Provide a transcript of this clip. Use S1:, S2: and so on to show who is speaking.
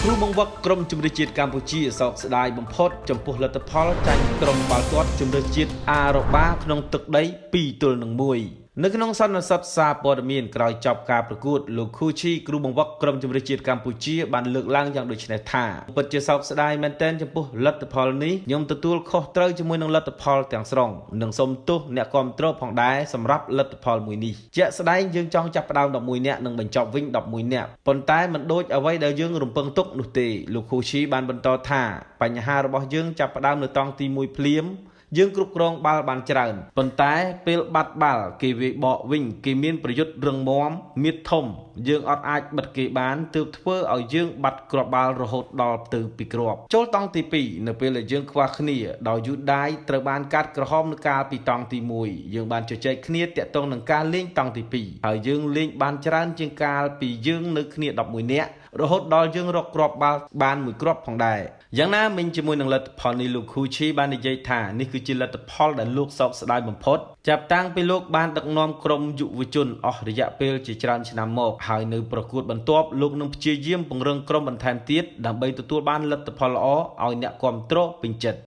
S1: គ្រូបង្វឹកក្រុមជម្រើសជាតិកម្ពុជាសោកស្ដាយបំផុតចំពោះលទ្ធផលចាញ់ក្រុមបាល់ទាត់ជម្រើសជាតិអារ៉ូបាក្នុងទឹកដី2-1នៅក្នុងសន្និសីទសារព័ត៌មានក្រោយចប់ការប្រកួតលោកខូឈីគ្រូបង្វឹកក្រុមជម្រើសជាតិកម្ពុជាបានលើកឡើងយ៉ាងដូចនេះថាពិតជាសោកស្ដាយមែនទែនចំពោះលទ្ធផលនេះខ្ញុំទទួលខុសត្រូវជាមួយនឹងលទ្ធផលទាំងស្រុងនិងសូមទោសអ្នកគាំទ្រផងដែរសម្រាប់លទ្ធផលមួយនេះជាក់ស្ដែងយើងចង់ចាប់ផ្ដើម11នាក់និងបញ្ចប់វិញ11នាក់ប៉ុន្តែមិនដូចអ្វីដែលយើងរំពឹងទុកនោះទេលោកខូឈីបានបន្តថាបញ្ហារបស់យើងចាប់ផ្ដើមនៅតង់ទី1ភ្លាមយើងគ្រប់គ្រងបាល់បានច្រើនប៉ុន្តែពេលបាត់បាល់គេវាយបកវិញគេមានប្រយុទ្ធរឹងមាំមៀតធំយើងអត់អាចបិទគេបានទើបធ្វើឲ្យយើងបាត់គ្រាប់បាល់រហូតដល់ទៅពីគ្រាប់ចូលតង់ទី2នៅពេលដែលយើងខ្វះគ្នាដោយយូដាយត្រូវបានកាត់ក្រហមនៅកាលពីតង់ទី1យើងបានជជែកគ្នាតាក់ទងនឹងការលេងតង់ទី2ហើយយើងលេងបានច្រើនជាងកាលពីយើងនៅគ្នា11នាក់រហូតដល់យើងរកគ្រាប់បាល់បានមួយគ្រាប់ផងដែរយ៉ាងណាមិញជាមួយនឹងលទ្ធផលនេះលោកខូឈីបាននិយាយថានេះគឺជាលទ្ធផលដែលលោកសោកស្ដាយបំផុតចាប់តាំងពីលោកបានដឹកនាំក្រុមយុវជនអស់រយៈពេលជាច្រើនឆ្នាំមកហើយនៅប្រកួតបន្ទាប់លោកនឹងព្យាយាមពង្រឹងក្រុមបន្ថែមទៀតដើម្បីទទួលបានលទ្ធផលល្អឲ្យអ្នកគាំទ្រពេញចិត្ត។